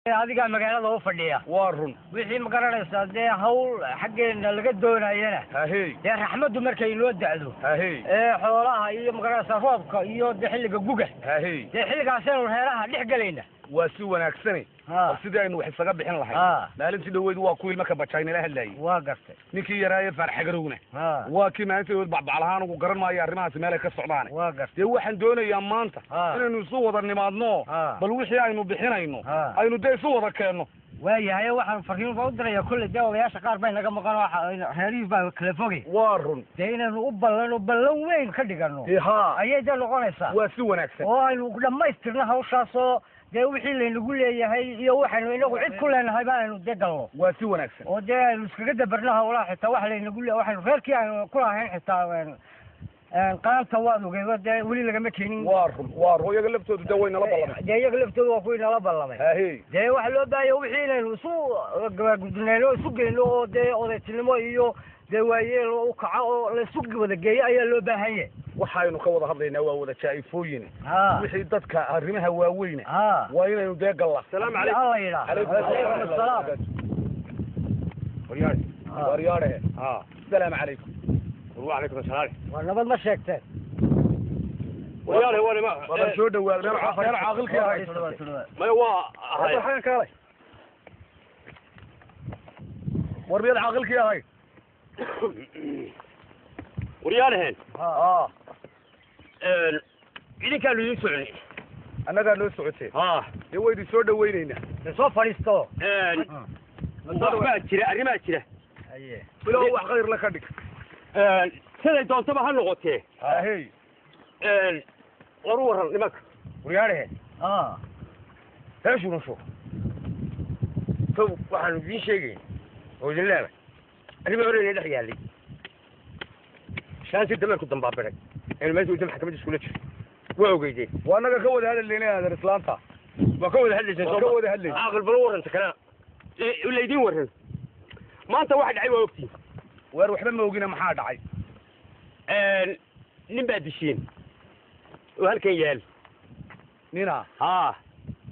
Adigaa magaalada u fadhiya. Waa run. Wixii ma garanaysaa dee hawl xaggeena laga doonayana, hahey, dee raxmaddu markay noo da'do, hahey, ee xoolaha iyo ma garanaysaa roobka iyo dee xilliga guga, hahey, dee xilligaasaynu reeraha dhex gelayna. Waa si wanaagsane. Ha. Sidii aynu wax isaga bixin lahayn. Ha. Maalintii dhaweyd waa kuwii ilma kabajaynala hadlaayey. Waa gartay. Ninkii yaraaye Faarxagarowna ha waa kii maalintii dhaweyd bacbaclahaan ugu garan maayo arrimahaasi meelay ka socdaane. Waa gartay. Dee waxaan doonayaa maanta Ha. inaynu isu wada nimaadno, Ha. bal wixii aynu bixinayno Ha. aynu dee isu wada keenno. Waayahay, waxaan farriin baa u diraya kolley dee odayaasha qaar bay naga maqan oo reerihii baa kala fogay. Waa run. Dee inaynu u ballan oo ballan weyn ka dhigano dee haa ayay dee noqonaysaa. Waa si wanaagsan. Oo aynu dhammaystirno hawshaasoo dee wixii laynagu leeyahay iyo waxaynu inagu cid ku leenahay ba aynu dee galno. Waa si wanaagsan. Oo dee aynu iskaga dabarno hawlaha, xitaa waxa laynagu le waxaynu reerkii aynu ku lahayn xitaa qaanta waad ogeed dee weli lagama keenin. Waa run, waa run, iyaga laftoodu dee way nala ballamay. Dee iyaga laftoodu waa kuwii nala ballamay. Hahey. Dee waxa loo baahaya wixii inaynu isu gudnayno oo isu geyno oo dee odaytinimo iyo dee waayeel u kaco oo la isu wada geeyo ayaa loo baahan yahay. Waxaynu ka wada hadlaynaa waa wada jaa'ifooyin, ha wixii dadka arrimaha waaweyna ha waa inaynu dee gallaa. Salaamu alla calaykum. yidhaah. Calaykum calaykum asalaam. Waryaadhe. Ha. Waryaadhe, asalaamu calaykum. Wacalaykum asalaam. Waa nabad ma sheegteen? Waryaale, waa nima. Badan soo dhawaad meel meel caaqilkii ahayd. Maya, waa ahay. War xagan kaalay, war miyaad caaqilkii ahayd? Waryaalehen, aa idinkaanu idin soconay. Annagaa noo socoteen? Ha. Dee waynu soo dhawaynaynaa. De soo fadhiisto. Wax baa jira, arrimaa jira. Haye. Bilow wax khayr la ka dhig. Siday doontaba ha noqotee. Hahey. War u warran nimanka. Waryaadhehe, ha heeshuna shuur kow waxaanu idiin sheegayn oo idin leenahay arrima horeyna dhex yaallay shaansi dameerku dambaabiray aynu meesha weyda maxkamadda iskula jiro waa ogeydeen. Waa annaga ka wada hadalaynay aadan islaanta. Waa ka wada hadlayseen. Waa ka wada hadlayseen. Caaqil, bal u warranta kalena laydiin warran maanta waxa dhacay waa ogtiin. Waar waxba ma ogina, maxaa dhacay? Nin baa disheen oo halkan yaal. Nina? Ha.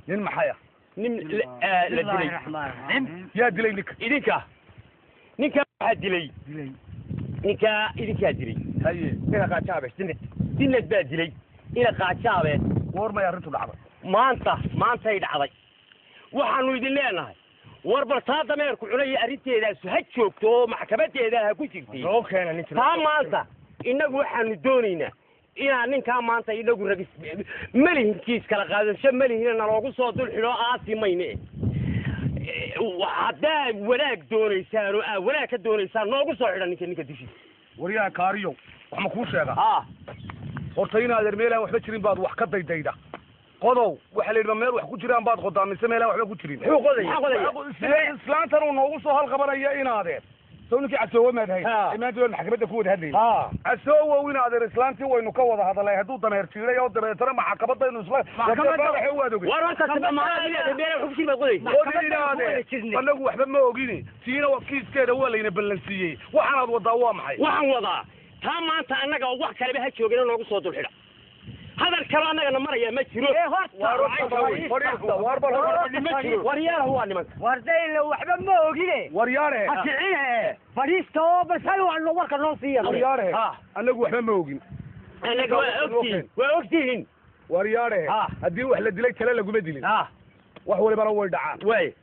Nin maxaya? Nin la dilay. Raxmaan. Yaa dilay ninka? Idinka ninkaa waxaa dilay. Dilay. Ninkaa idinkaa dilay. Haye. Ina qaajaabe dinad. Dinad baa dilay ina qaajaabe. Goor may arrintu dhacday? Maanta, maantay dhacday. Waxaanu idin leenahay war bal taa dameerku cunaya arrinteedaasu ha joogto oo maxkamadeeda ha ku jirtay. Noo keena ninki. Taa maanta innagu waxaanu doonaynaa inaan ninkaa maanta inagu ragis malihin, kiis kala qaadasho malihina naloogu soo dul xidho aasi mayne. Haddaad wanaag doonaysaan oo aad wanaag ka doonaysaan noogu soo xidha ninka dushiisa. Waryaha kaariyow, wax ma kuu sheegaa? Ha. Horta inaadeer meelaan waxba jirin baad wax ka daydayda qodow. Waxaa la yidhi ma meel wax ku jiraan baad qodaa mise meelaan waxba ku jirin? Muxuu qodaya? Maxaa qodaya? Islaantan uu noogu soo halqabanaya inaadeer sow ninkii Casoowe maad hayn? Ha. Ee maanta waan maxkamadda ku wada hadlayay. Ha. Casoowow, inaadeer islaantii waynu ka wada hadalay hadduu dameer jiiray oo dabeetana maxkamadaynu isla Maxkamadda- waad ogey. War horta meelaan wax ku jirin baad qodaysa. Qodi. Maxkamadda Inaadeer ku wada jirnay. Annagu waxba ma ogini, tiina waa kiiskeeda waa layna ballansiiyey. Waxaanaad wadaa waa maxay? Waxaan wadaa taa maanta annaga oo wax kaleba ha joogina noogu soo dul xidha. Hadal kaloo annagana maraya ma jiro. Ee horta Waar horta fadhiista, waar bal horta. Ma jiro waryaalaha waa nimanka. Wardayla waxba ma ogine. Waryaare. Ha kicine, fadhiista oo bas hal wax warka noo siiya. Waryaare. Ha. Annagu waxba ma ogin. Annaga waa ogtihiin, waa ogtihiin. Waryaare. Ha. Haddii wax la dilay tale laguma dilin. Ha. Wax walibana way dhacaan. Waay.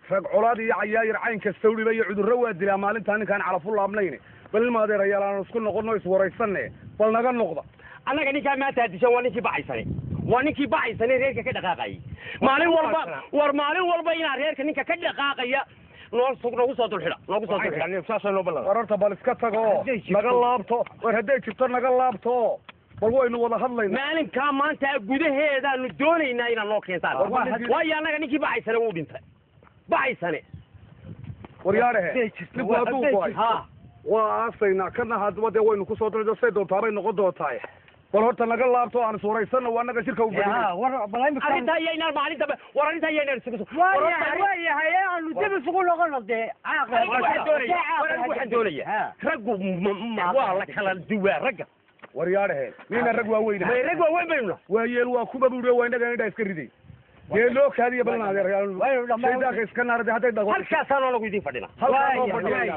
Rag colaad iyo cayaayir cayn kasta wdhiba iyo cudurro waa dilaa maalintaa ninkaan calafu laabnayne. Bal ilma adeerayaal aanu isku noqonno iswaraysanne, bal naga noqda. Annaga ninkaa maanta hadishan waa ninkii bacaysane, waa ninkii bacaysane reerka ka dhaqaaqayay maalin walba. War maalin walba inaa reerka ninka ka dhaqaaqaya noo noogu soo dul xidha, noogu soo dul xidha. Saasoo noo ballan. War horta bal iska tago. Hadday jirto. Naga laabto. War hadday jirto naga laabto, bal waynu wada hadlaynaa. Maalinkaa maanta gudaheedaanu doonaynaa inaad noo keentaan. War waa ninkii- Waayo annaga ninkii bacaysane wuu dhintay bacaysane. Waryaadhehe. Hadday jirto, Ninku hadduu hadday go'ay jirto. Ha. waa aasaynaa kana haddaba dee waynu kusoo dul say doontaabay noqon doontaay. Bal horta naga laabto aan iswaraysanno, waa annaga shirka u fadhinay. Ha, war bal imika Arrintaa yaynaan maalin dambe, war arrintaa yaynaan isugu soo waayahay, waayahay, ee aanu dib isugu noqono dee. Anigu waxaan doonaya, war anigu waxaan doonaya raggu waa la kala duwaa ragga. Waryaadhehe, nina rag waaweyna. May, rag waaweyn baynu nahay. Waayeel waa kuba buuri, waa innaga indhaa iska riday. Dee loo kaadiya balan adeerayaal. Shaydaanka iska naarade hadday dhago. Halkaasaa anagu idiin fadhina. Halkaa noo fadhiya.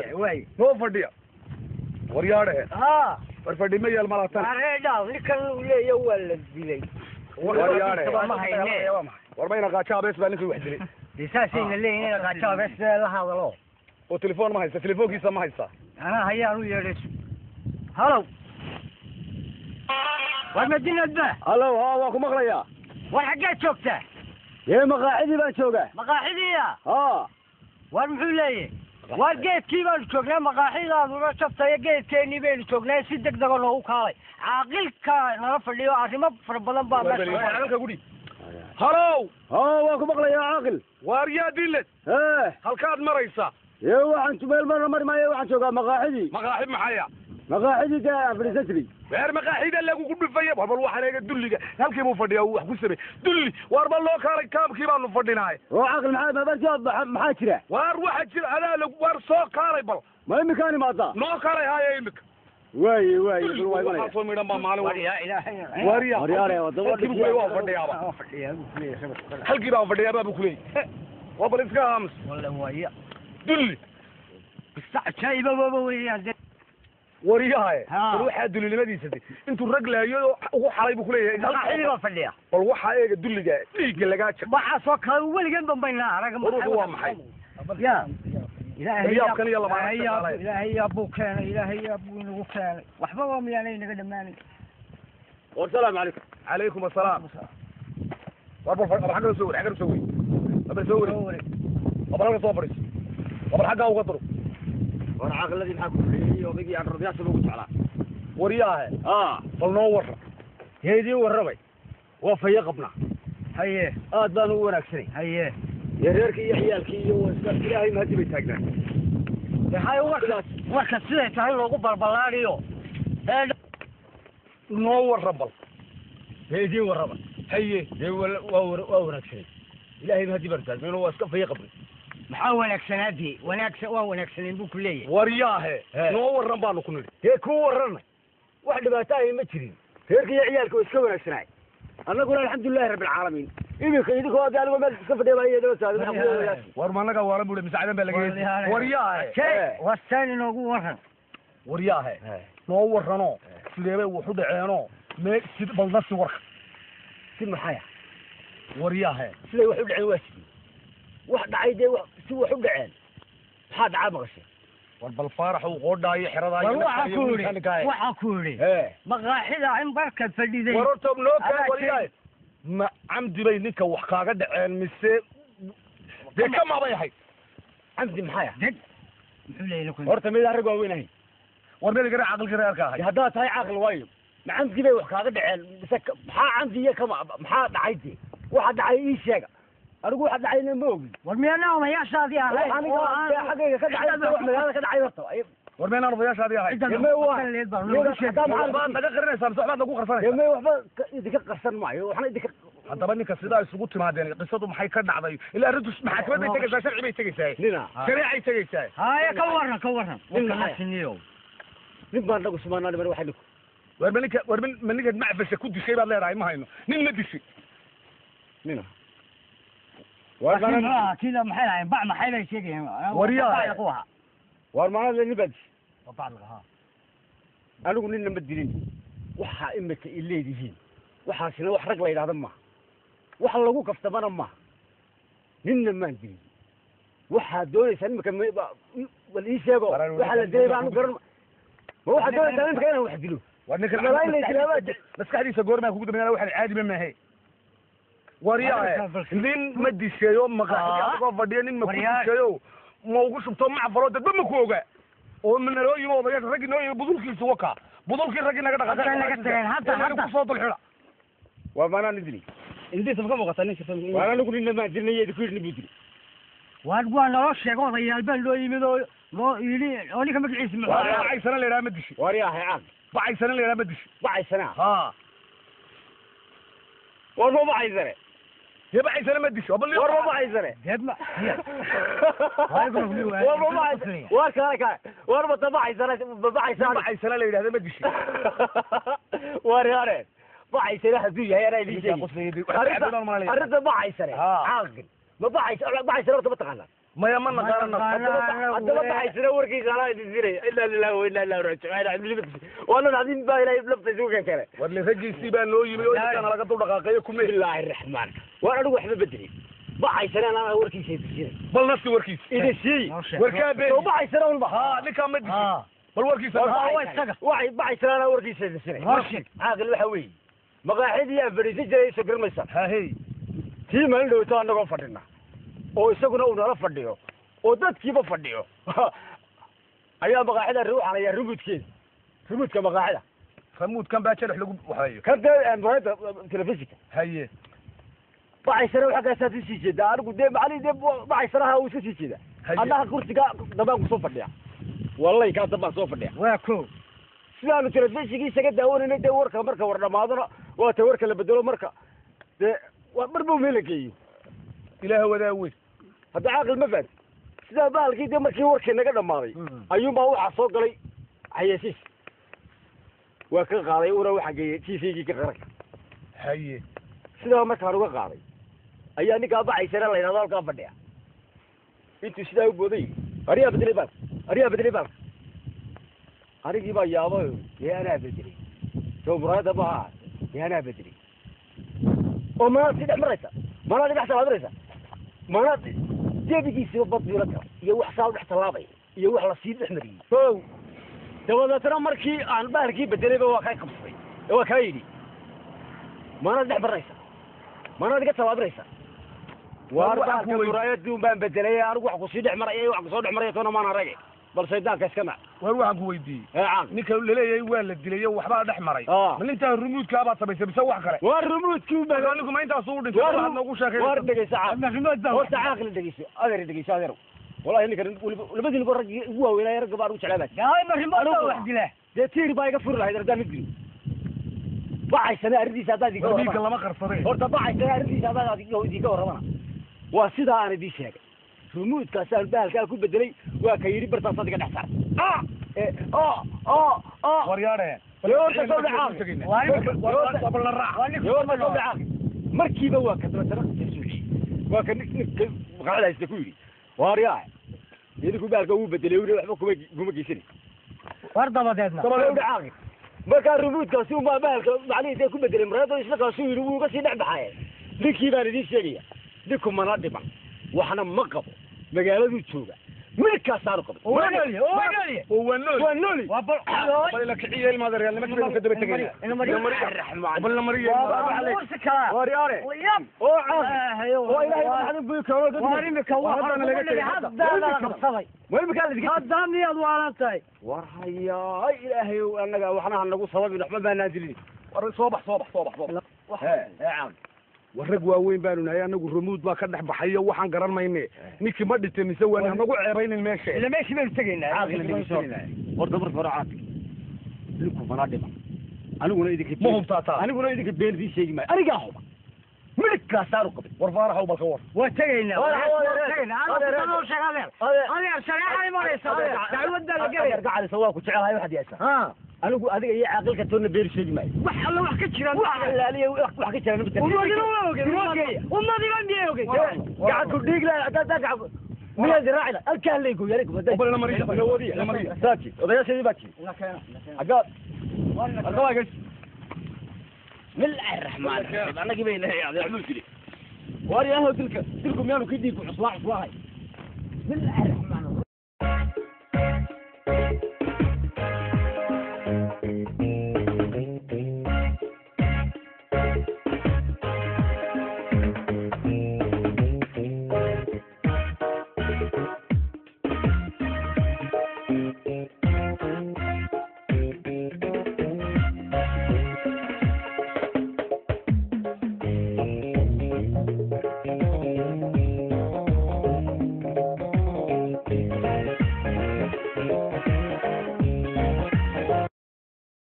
Noo fadhiya. Waryaadhe. War fadhi ma yaal malaatan. Areedha ninkan uu leeyahay waa la dilay. Waryaadhe. War mayna qaajo abees baa ninkii wax dilay. Saasayna leeyihiin ina qaajo abees la hadalo. Oo telefoon ma haysta, telefoonkiisa ma haysta. Anaa hayaan u yeedhay. Halow. War Madiinad ba? Halow, haa waan ku maqlayaa. War xaggee joogtaa? Yee maqaaxidii baan joogaa. Maqaaxidiiya? Haa. War muxuu leeyahay? War geedkii baanu joognaa, maqaaxidaaduna jabtaya geedkeennii baynu joognaa, si deg dega noogu kaalay. Caaqilka nala fadhiyo arrimo fara badan baa meesha. Gudhi. Halow. Haa waan ku maqlayaa caaqil. Waar yaa dilad? Hee. Halkaad maraysaa? Yee waxaan meel marna mari maayo, waxaan joogaa maqaaxidii. Maqaaxi maxaya? Maqaaxidii dee aan fadhiisan jiray. Weer maqaaxida lagugu dhufaya. War bal waxaan eega dulliga halkii buu fadhiyaa uu wax ku samey dulli. War bal loo kaalay kaamkii baanu fadhinaay. Oo caaqil maxaa maxaa jira? Waar waxa jira adaa lagu war soo kaalay bal. Ma iminkaan imaadaa? Noo kaalay haya iminka. Waaye waaye bal waa imanaya. Waxaa soo midhan baa maalin walba. Waaryaa. Waaryaa wadada halkii buu waa fadhiyaaba. Halkii baan fadhiyaaba buu ku leeyahay. Waa bal iska aamus. Walla waaya. Dulli. Istacjayba baba weeyaan. Waryahay bal waxaa dulinimadiisa intuu rag laayo ugu xalay buu ku leeyahay. Maqaaxidii baa fadhiya. Bal waxaa eega dulliga dhiigga lagaa jaqo. Waxaa soo kale weligan dambaynaa arag. Wuxuu waa maxay? Ya. Ilaahay yaabkan iyo labaatan. Ilaahay yaa buu keenay, Ilaahay yaa buu inagu keenay. Waxba waa miyaanay naga dhamaanay. War salaamu calaykum. Calaykum assalaam. War bal xagga soo wareeg, xagga soo wareeg. Bal soo wareeg. Bal halka soo fadhiiso. Bal xagga uga daro. War caaqilladii maxaa ku fadhiyay odaygii aan rabiyaasha ugu jeclaa. Waryaahe. Haa. Bal noo warra. Yee idiin warramay. Waa fayo qabnaa. Haye. Aad baan ugu wanaagsanay. Haye. Yee reerkii iyo ciyaalkii iyo iska Ilaahay mahadi bay taagnaa. Maxay warka siday tahay loogu balbalaariyo. Noo warra bal. Yee idiin warramay. Haye. Dee waa wanaagsanay. Ilaahay mahadi baan taagnay waa iska fayo qabnay. Maxaa wanaagsanaadii? Wanaagsan waa wanaagsaneen buu ku leeyahay. Waryaahe. Noo warran baanu ku nidhi. Dee kuu warranay. Wax dhibaato ahi ma jirin. Reerkii iyo ciyaalka waa iska wanaagsanaay. Annaguna alxamdulilaahi rabbil caalamiin. Iminka idinkoo hadda anigoo meel iska fadhiya baa iyadaba saaday. War ma annaga waalan buuri mise cadan baa laga heesay. Waryaahe. Wastaan inoogu warran. Waryaahe. Noo warranoo sidee bay wax u dhaceenoo mee sid bal nafsi warka. Si maxaya? Waryaahe. Siday wax u dhaceen waa sidii. Wax dhacay dee si wax u dhaceen. Maxaa dhacaa maqashay? War bal faarax uu qoodhaayo xerada iyo waxa ku yidhi. Maqaaxida in barka fadhiday. War horta noo kaa waryaahe. Ma camdi bay ninka wax kaaga dhaceen mise dee kama bay ahayd? Camdi maxaya? Deg. Muxuu leeyahay? Horta mid arag waa weynahay. War meel gara caaqilka reerka ahay. Haddaad tahay caaqil waayo. Ma camdi bay wax kaaga dhaceen mise maxaa camdi iyo kama maxaa dhacay dee? Waxa dhacay ii sheega. Anigu waxa dhacayna ma ogin. War miyaanaa odayaashaadii ahayn? Aniga xaggayga ka dhacay wax magaalada ka dhacay horta. War miyaanaan odayaashaadii ahayn? Waxbaad naga qarinaysaa mise waxbaad nagu qarsanaysaa? Dee waxba idinka qarsan maayo, waxna idinka. Haddaba ninka sidaa isugu timaadeen qisadu maxay ka dhacday? Ilaa arrintu maxkamad bay tegaysaa, sharci bay tegaysaa. Nina. Shareecay tegaysaa. Haya ka warran, ka warran. Nin nin baan nagu sumaanaa niman waxa ninku. War ma ninka, war ma ninka macfasha ku dishay baad leedahay ma hayno. Nin ma dishay. Nina. War ma kila maxay lahayn bac maxay lay sheegayeen? Waryaha. War ma nin bad. Bac laha. Anigu ninna ma dilin. Waxa imika ay leedihiin. Waxaasina wax rag la yiraahdo ma. Wax lagu kaftamana ma. Ninna ma dilin. Waxa doonaysaa imika wal ii sheego. Waxa la dilay baan garan. Ma waxa doonaysaa imika inaan wax dilo. War ninka maskaxdiisa goormaa kugu dambeeyana waxaan caadi ma maahay. Waryahe nin ma dishayo maqaaxida adigoo fadhiya nin ma ku dishayo ma ugu shubto macfalo dadba ma ku oga oo naloo yimi odayaasha raggii noo yimi budulkiisa wakaa budulkii raggii naga dhaqaaqay naga tageen hadda hadda ku soo dulxidha. Waa maanaa nin dilay. Indhiisa ma ka muuqataa ninka? Waa anigu ninna maan dilnay idinku yidhi nin buu dilay. Waar waa naloo sheego odayaal baa loo yimid oo loo yidhi oo ninka magaciisa muxuu ahaa? Bacaysana la yidhaha ma dishay. Waryahe caaq. Bacaysana la yidhaha ma dishay. Bacaysana. Haa. War ma bacaysane? Dee bacaysana ma disho. War ma bacaysane? Dee ma. War ma bacaysane? War kale kale. War ma bacaysane? Bacaysane. Bacaysana la yidhahda ma dishay. Waryahe. Bacaysane hadduu yahay anaa idiin sheegi. Arrinta bacaysane caaqil ma bacaysane horta ma taqaanaa? Maya, ma naqaanana. Haddaba bacaysane warkiisa anaa idin siinaya. Inaa lillahi wa inaa ilaahi raajicuun. Waanan adin baa ilaahay lafta isugu keenay. War raggiisii baa noo yimi oo intaana laga dul dhaqaaqayo kume. Bismillaahi raxmaan. Waan anigu waxba bedelin. Bacaysane anaa warkiisa idin siinay. Bal nafsi warkiisa idin sii. Warkaa been soo bacaysane unba. Ha, ninkaa ma dishin. Bal warkiisa. Waxay bacaysane anaa warkiisa idin siinay. Caaqil waxa weeye maqaaxidii aan fadhiisan jiray soo garmaysa. Hahey. Tii maalin dhowto annagoo fadhina oo isaguna uu nala fadhiyo oo dadkiiba fadhiyo ayaa maqaaxida ruuxanaya rumuudkeeda, rumuudka maqaaxida. Ramuudkan baa jalex lagu waxeeyo. Kan dee muraayada telefishinka. Haye. Bacaysane waxa kaasaad usii jeedaa anigu dee macalin dee bacaysanaha uu iska sii jeedaa. Annaha kursiga dambaan kusoo fadhiya, wallahi kaa dambaan soo fadhiya. Waa ko sidaanu telefishinkii isaga daawanayna dee warka marka war dhamaadona waa ta warka la bedelo marka dee waa mar buu meel la geeyo. Ilaah wadaa weyn. Hadda caaqil ma fahanti sidaa bahalkii dee markii warkii naga dhammaaday ayuunbaa waxaa soo galay xayeysiis. Waa ka qaaday una waxaa geeyey TV-gii ka qaranka. Haye. Sidaa markaan uga qaaday ayaa ninkaa bacaysana la yidhahdo halkaa fadhiya intuu sidaa u booday, ariyaa bedelay baalka, ariyaa bedelay baalka. Anigii baa yaabay, dee anaa bedelay soo muraayada maaha, dee anaa bedelay oo manaad si dhex maraysa, manaad dhex tallaabinaysa, manaad jebigiisiba bad buula galay iyo wax saa u dhex tallaabay iyo wax lasii dhex mariyey. O dabadeetna markii aan bahalkii bedelayba waa kaa qabsaday ee waa kaa yidhi manaad dhex marinaysa, manaad iga tallaabinaysa. Waar Waxaan ku baalka muraayadii un baan bedelay anigu, wax kusii dhex maraya iyo wax kusoo dhex maraya toona maan arage, bal shaydaanka iska nac. War waxaan ku weydiiyey, ee caaq ninka laleeyahay waa la dilayo waxbaa dhex maray, ma nintaan rumuudkaa baad samaysay mise wax kale? Waar rumuudkii un baan. Marka ninku ma intaas ugu dhintay waxaad noogu sheekay? Waar dhegeysa caaq, horta caaqil dhegeyso, adeer dhegeyso adeer. Wallahi ninkan weliba labadiinaba raggii ugu waaweynaaye ragga baan ugu jeclaa baa. Dee tiir baa iga furi lahayd haddaan mid dilo. Bacaysane arrintiisa haddaad idinka Dhiigga warramana. lama qarsaday. Horta bacaysane arrintiisa haddaad idinka warramana waa sidaa aan idiin sheegay. Rumuudkaasaan bahalkaa ku bedelay, waa ka yidhi bartaasaad iga dhex saartay. Ee o War yaadhe. Yoorta soo dhacaa. Bal la raac. Yoorta soo dhacaa. Markiiba waa ka dabatana suuxiyey, waa ka ninka maqaacida haysta ku yidhi waaryaa idinku bahalka wuu bedelay weli waxba kuma geysanay. War dabadeedna. Dabadeed markaa rumuudkaasi unbaa bahalka macnihiisa ku bedelay muraayada isla kaasuu yidhi wuu uga sii dhex baxaye. Ninkii baan idiin sheegaya, ninku mana dhiman, waxna ma qabo, magaaladuu jooga, midkaasaanu qabin. Oo waa nool yahay, oo waa nool yahay. Oo waa nool. Waa nooli. Waa bal Bal ila kiciye ilmaada reer nimanka baynu ka daba tegaynaa. Bal la mariyo. Waaryaare oo caaqi oo ilaahay maxadin buu keeno dad. Waar imika Haddana laga tegay. Haddaa la qabsaday. Waa imika la idiga. Haddaa miyaad waalan tahay? War hayaay ilaahay ow, annaga waxna ha nagu sababin, waxba baanaan dilin. War soo bax, soo bax, soo bax, soo bax. Hee hee caaqi. War rag waaweyn baanu nahay anagu, rumuud baa ka dhex baxayo waxaan garan mayne. Ninkii ma dhintay mise waan hanagu ceebaynin meesha? Ila meeshii baynu tegaynaa. Caaqi la dhegeyso horta marka hore caaqi, ninku mana dhiman, aniguna idinka Ma hubtaa taa? Aniguna idinka been idiin sheegi maayo, anigaa huba midhkaasaanu qabin. War faaraxow balka war. Waa tegaynaa. War, Waa adeer, tegaynaa. adeer, Anaa ku sheeg adeer. Adeer. Adeer shareeca imanaysa adeer. Dacwad baa la gelaya. Gacalisa waa ku jecelahay waxaad yeeshaa. Anigu adiga iyo caaqilka toonna been sheegi maayo. Wax alla wax ka jiraan. Wax allaaliya wax ka jiraan ma jiraan. Ummadina waa ogeyn. Ummadina Ummadina miyay ogeyn? Gacan ku dhiig leh haddaad gacan miyaad raaci lahayd halkaa lay gooyay anigu. Bal la mariyo, la mariyo. Saaki odayaasheedii baa timi xaggaad halka waa gas. Bismillaahi raxmaani raxiim. Annagii bay nahay adeer tiri waar ilaahow dilka dilku miyaanu kii dhiigku cuslaa cuslaahay. Bismillaahi raxmaani.